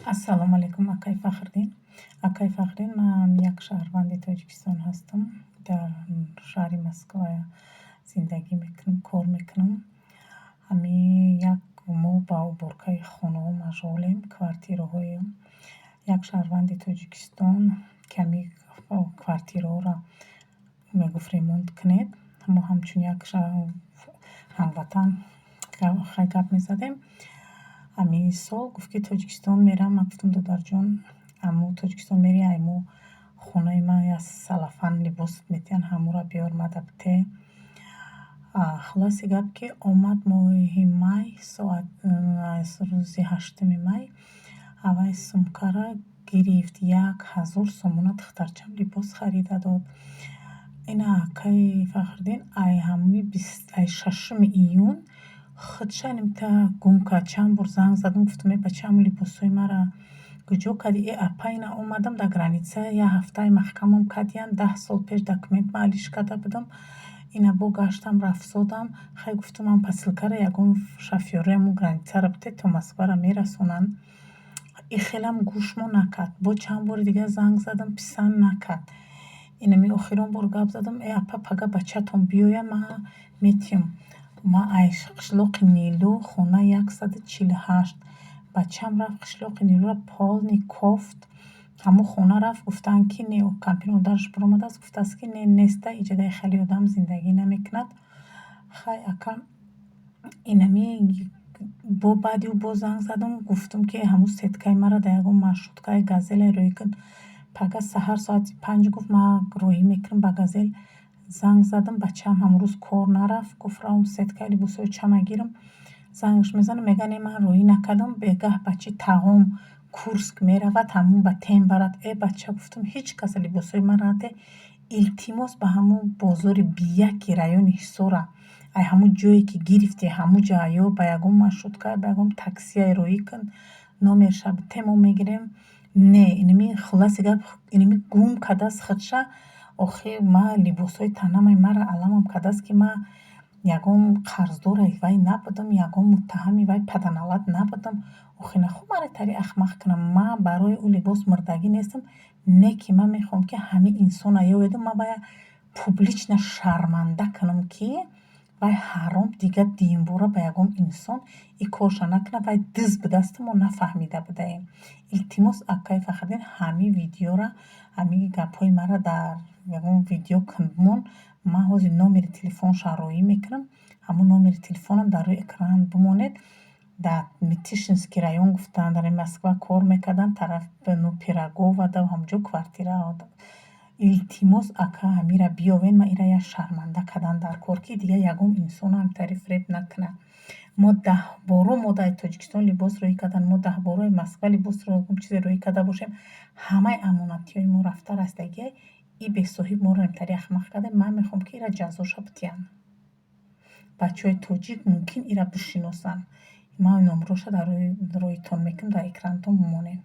Ассалому алайкум, акай Фахриддин. Акай Фахриддин, ман як шаҳрванди Тоҷикистон ҳастам. Дар шаҳри Москва зиндагӣ мекунам, кор мекунам. Ҳамин як моҳ ба уборкаи хонаҳо машғулем, квартираҳоем. Як шаҳрванди Тоҷикистон, ки ҳамин квартираҳоро мегуфт, ремонт кунед. Мо ҳамчун як ҳамватан хай гап мезадем. Ҳамин сол гуфт, ки Тоҷикистон мерам. Ман гуфтам: «Додарҷон, аммо Тоҷикистон мери, ай мо хонаи ман як салафан либос метиҳанд, ҳамуро биёр, мада бите». Хулоси гап, ки омад моҳи май, соат рӯзи 8-уми май аввай сумкара гирифт, 1000 сомона духтарчам либос харида дод. Ина, акаи Фахриддин, ай ҳамин ай 6-уми июн худша нимта гум кард. Чанд бор занг задам, гуфтам: «Э, бача, ҳамун либосҳои мара куҷо кардӣ?» «Э, апа, ина омадам, дар граница як ҳафтаи маҳкамам кардиянд, 10 сол пеш документ ма алиш карда будам, ина бо гаштам, рафзодам». Хай, гуфтам, ам посылкаро ягон шофёрои ҳамун границаро бите, то Москваро мерасонанд. И хелам гӯшмо накард. Бо чанд бори дигар занг задам, писанд накард. Инами охирон бор гап задам: «Э, апа, пага бачатон биёяд, ман метиҳам». Ман ай қишлоқи Нилу, хонаи 148. Бачаам рафт қишлоқи Нилуро полный кофт, ҳамун хона рафт, гуфтанд, ки не, кампир модараш биромадааст, гуфтааст, ки не, неста, иҷодаи хеле одам зиндагӣ намекунад. Хай, ака, инами бо баъди ӯ боз занг задам, гуфтам, ки ҳамун сеткаи маро дар ягон маршруткаи Газеле роҳӣ кун. Пага саҳар соати 5 гуфт, ман роҳӣ мекунам ба Газел. Занг задам, бачаам ҳамон рӯз кор нарафт, гуфт, равам, сеткаи либосҳои чама гирам. Зангаш мезанам, мегӯяд: «Не, ман роҳӣ накардам, бегаҳ бачи тағом Курск меравад, ҳамун ба тем барад». Э, бача, гуфтам, ҳеҷ кас либосҳои маро наде, илтимос, ба ҳамун бозори Бияки райони Ҳисора, ай ҳамун ҷое ки гирифтӣ, ҳамун ҷа ё ба ягон маршрутка, ба ягон таксие роҳӣ кун, номерша бите, мо мегирем. Не, инами хулоси гап, инами гум кардааст худша. Охир ман либосҳои танамаи маро аламам кардааст, ки ман ягон қарздори вай набудам, ягон муттаҳами вай паданалат набудам. Охир нахоҳ маро тари ахмақ кунам. Ман барои ӯ либос мурдагӣ нестам, не ки ман мехоҳам, ки ҳамин инсонро ёбедам, ман бояд публично шарманда кунам, ки вай ҳаром дигар дуюмбора ба ягон инсон ин корша накунад. Вай дузд будасту мо нафаҳмида будаем. Илтимос, акаи Фахриддин, ҳамин видеора, ҳамин гапҳои маро дар ягон видео кун, бимон. Ман ҳозир номери телефонша роҳӣ мекунам, ҳамун номери телефонам дар рӯи экран бимонед. Дар Мытищинский район гуфтанд, дар Москва кор мекарданд, тарафи Пирогово ҳамонҷо квартира. Илтимос, ака, ҳамира биёвед, ман ира як шарманда кардан дар кор, ки дигар ягон инсонро ҳамтари фиреб накунад. Мо даҳборо мо дар Тоҷикистон либос роҳӣ кардан, мо даҳборои Москва либос ягон чизе роҳӣ карда бошем, ҳамаи амонатиҳои мо рафта расидагиай. И бесоҳиб моро ҳамтари ахмақ карда. Ман мехоҳам, ки ира ҷазоша битиҳанд. Бачаҳои тоҷик мумкин ира бишиносанд. Ман номроша дар рӯи роҳитон мекунам, дар экранатон бимонед.